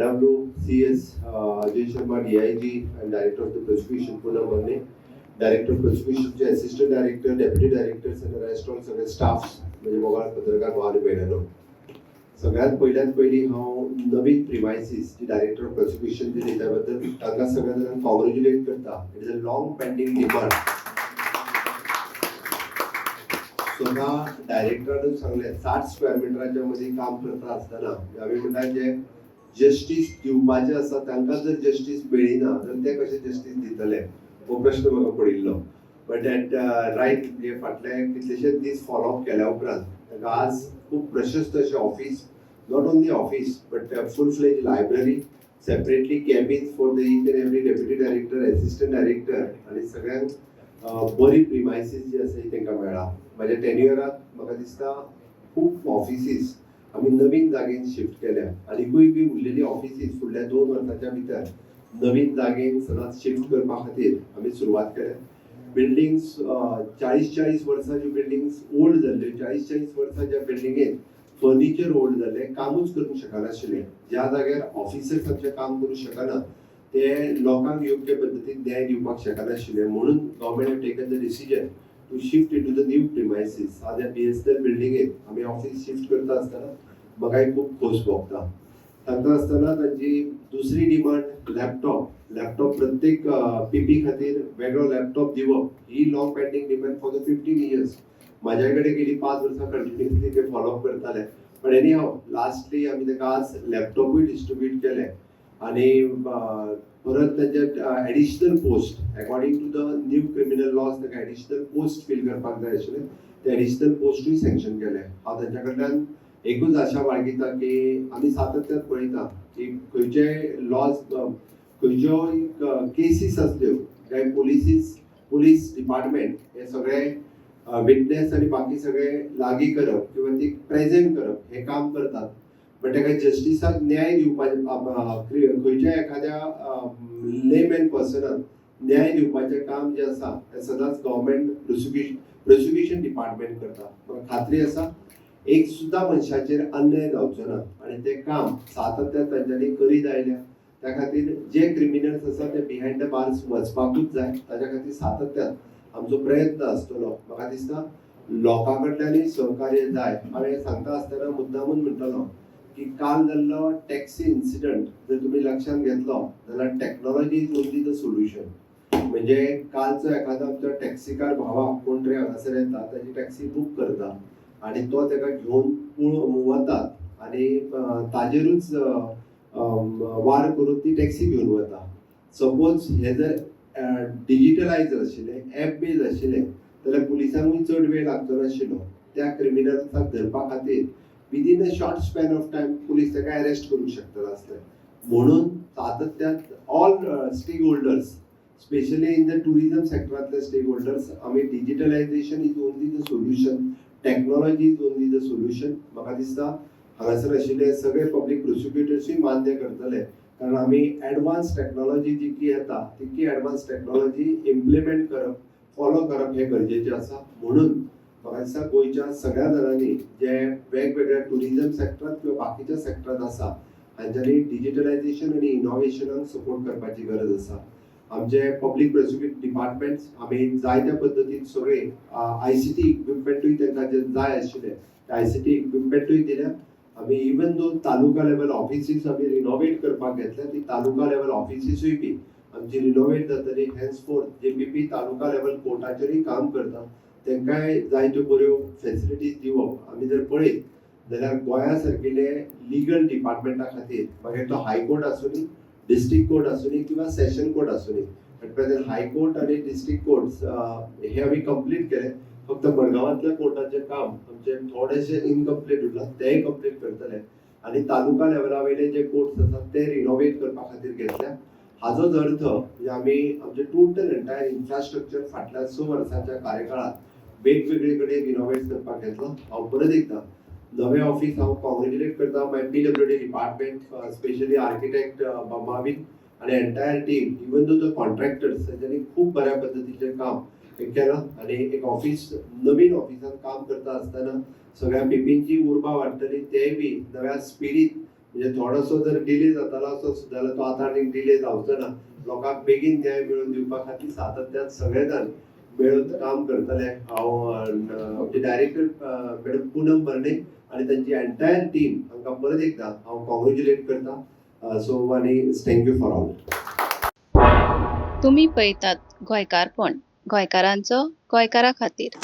Annavru CS, Ajay Sharma DIG and Director of the Prosecution Poonam Marne, director of प्रोसिक्युशनचे assistant director, deputy directors आनी rest all सगळे staffs, म्हणजे मोगाळ पत्रकार भाव आनी भयणांनो, सगळ्यात पयल्यात पयलीं हांव नवीन प्रिमायसीस जी डायरेक्टर ऑफ प्रोसिक्युशन दिली त्या बद्दल तांकां सगळ्या जाणांक कॉंग्रेच्युलेट करता. It is a long pending demand. स्वतः डायरेक्टरानूच सांगलें, 60 स्क्वेअर मिटराच्या मदीं काम करता आसतना आमी म्हणटा, जे जस्टीस दिवपाचें आसा तांकां जर जस्टीस मेळिना जाल्यार ते कशें जस्टीस दितले, हो प्रश्न म्हाका पडिल्लो. बट एट रायट, म्हणजे फाटले कितलेशेच दीस फॉलोअप केल्या उपरांत ताका आज खूब प्रशस्त अशें office, not only office but full fledge library, separately cabins for the each and every deputy director, assistant director आनी सगळ्यांक बरी प्रिमायसीस जी आसा ही तांकां मेळ्ळा. म्हाज्या टेन्युअराक म्हाका दिसता खूब ऑफिसीस आमी नवीन जागेन शिफ्ट केल्या. आनिकूय बी उरलेली ऑफिसीस फुडल्या 2 वर्साच्या भितर नवीन जागेन सदांच शिफ्ट करपा खातीर आमी सुरवात केल्या. बिल्डिंग्स 40-40 वर्सां ज्यो बिल्डिंग्स ओल्ड जाल्ल्यो, 40-40 वर्सां ज्या बिल्डिंगेन फर्निचर ओल्ड जाल्लें, कामूच करूंक शकनाशिल्लें, ज्या जाग्यार ऑफिसर्स आमचे काम करूंक शकना, ते लोकांक योग्य पद्दतीन न्याय दिवपाक शकनाशिल्ले, म्हणून government have taken the decision to shift into the new premises. आज ह्या बीएसएनएल बिल्डिंगेत आमी ऑफिस शिफ्ट करता आसतना म्हाकाय खूब खोस भोगता. सांगता आसतना तांची दुसरी डिमांड लॅपटॉप. लॅपटॉप, प्रत्येक पीपी खातीर वेगळो लॅपटॉप दिवप ही long pending demand for the 15 years. म्हाज्या कडेन गेली 5 वर्सां कंटिन्युअसली ते फॉलोअप करताले. पण एनी हाव, लास्टली आमी ताका आज लॅपटॉपूय डिस्ट्रिब्यूट केले आनी परत तांचे additional post, according to the new criminal laws, ताका एडिशनल पोस्ट फील करपाक जाय आशिल्ले, ते एडिशनल पोस्टूय सँक्शन केले. हांव तांच्या कडल्यान एकूच आशा बाळगिता की आमी सातत्यान पळयता की खंयचे लॉज, खंयच्यो केसीस आसल्यो काय पुलिसीस, पुलीस डिपार्टमेंट हे सगळे विटनेस आनी बाकी सगळे लागीं करप किंवा ती प्रेझेंट करप हें काम करतात, बट ताका जस्टिसाक न्याय दिवपाचें, खंयच्याय एखाद्या लेमॅन पर्सनाक न्याय दिवपाचें काम जें आसा तें सदांच गव्हर्मेंट प्रोसिक्युशन डिपार्टमेंट करता. म्हाका खात्री आसा, एक सुद्दां मनशाचेर अन्याय जावचो ना आनी तें काम सातत्यान तांच्यांनी करीत आयल्या. त्या खातीर जे क्रिमिनल्स आसा ते बिहायंड the bars वचपाकूच जाय. ताच्या खातीर सातत्यान आमचो प्रयत्न आसतलो. म्हाका दिसता लोकां कडल्यानूय सहकार्य जाय. हांव हें सांगता आसतना मुद्दामून म्हणटलो की काल जाल्लो टॅक्सी इन्सिडंट जर तुमी लक्षांत घेतलो जाल्यार technology is only the solution. म्हणजे कालचो एखादो आमचो टॅक्सीकार भावाक कोण तरी हांगासर येता, ताजी टॅक्सी बूक करता आनी तो ताका घेवन वतात आनी ताजेरूच वार करून ती टॅक्सी घेवन वता. सपोज हे जर डिजिटलायज आशिल्लें, एप बेज आशिल्लें जाल्यार पुलिसांकूय चड वेळ लागचो नाशिल्लो. त्या क्रिमिनल्साक धरपा खातीर within a short span of time police ताका अरेस्ट करूंक शकतले आसले. म्हणून सातत्यान all stakeholders, specially in the tourism सेक्टरांतले stake holders, आमी digitalization is only the solution, technology is only the solution. म्हाका दिसता हांगासर आशिल्ले सगळे पब्लीक प्रोसिक्युटर्सूय मान्य करतले, कारण आमी एडवान्स टॅक्नॉलॉजी जितकी येता तितकी एडवान्स टॅक्नॉलॉजी इम्प्लिमेंट करप, फॉलो करप हें गरजेचें आसा. म्हणून म्हाका दिसता गोंयच्या सगळ्या जाणांनी जे वेगवेगळ्या टुरिझम सेक्टरांत किंवा बाकीच्या सेक्टरांत आसा, हांच्यांनी डिजिटलायझेशन आनी इनोव्हेशनाक सपोर्ट करपाची गरज आसा. आमचे पब्लीक प्रोसिक्यूट डिपार्टमेंट्स आमी जायत्या पद्दतीन सगळे आयसीटी इक्विपमेंटूय तांकां जे जाय आशिल्ले ते आयसीटी इक्विपमेंटूय दिल्या आमी. Even though taluka level offices आमी रिनोवेट करपाक घेतल्या, ती तालुका लेवल ऑफिसीसूय बी आमची रिनोवेट जातली. हेन्सफोर्थ जे पी तालुका लेवल कोर्टाचेरूय काम करता, तांकांय जायत्यो बऱ्यो फेसिलिटीज दिवप. आमी जर पळयत जाल्यार गोंया सारकिले लिगल डिपार्टमेंटा खातीर, मागीर तो हायकोर्ट आसूनी, डिस्ट्रिक्ट कोर्ट आसूनी किंवा सेशन कोर्ट आसूनी, एट प्रेझेंट हायकोर्ट आनी डिस्ट्रिक्ट कोर्ट्स हे आमी कंप्लीट केले. फक्त मडगांवांतल्या कोर्टाचें काम आमचें थोडेशें इनकम्प्लीट उरलां, तेंय कंप्लीट करतले आनी तालुका लेवला वयले जे कोर्ट्स आसात ते रिनोवेट करपा खातीर घेतल्या. हाजोच अर्थ म्हणजे आमी आमचें टोटल एंटायर इन्फ्रास्ट्रक्चर फाटल्या 6 वर्सांच्या कार्यकाळात वेगवेगळे कडेन रिनोवेट करपाक घेतलो. हांव परत एकदां नवें ऑफिस हांव कॉंग्रेच्युलेट करता my PWD department, specially architect Mavin आनी entire team, even though the contractors, तेंच्यांनी खूब बऱ्या पद्दतीचें काम केलां आनी एक ऑफिस, नवीन ऑफिसान काम करता आसतना सगळ्या पिपींची उर्बा वाडटली, तेय बी नव्या स्पिडीत म्हणजे थोडोसो जर डिले जातालो असो सुद्दां जाल्यार तो आतां आनीक डिले जावचो ना. लोकांक बेगीन न्याय मेळोवन दिवपा खातीर सातत्यान सगळे जाण मेळून काम करतले. हांव आमचे डायरेक्टर मॅडम पुनम बर्णे आनी तांची एंटायर टीम हांकां परत एकदां हांव कॉंग्रेच्युलेट करता. सो आनी thank you for all. तुमी पळयतात गोंयकारपण, गोंयकारांचो गोंयकारा खातीर.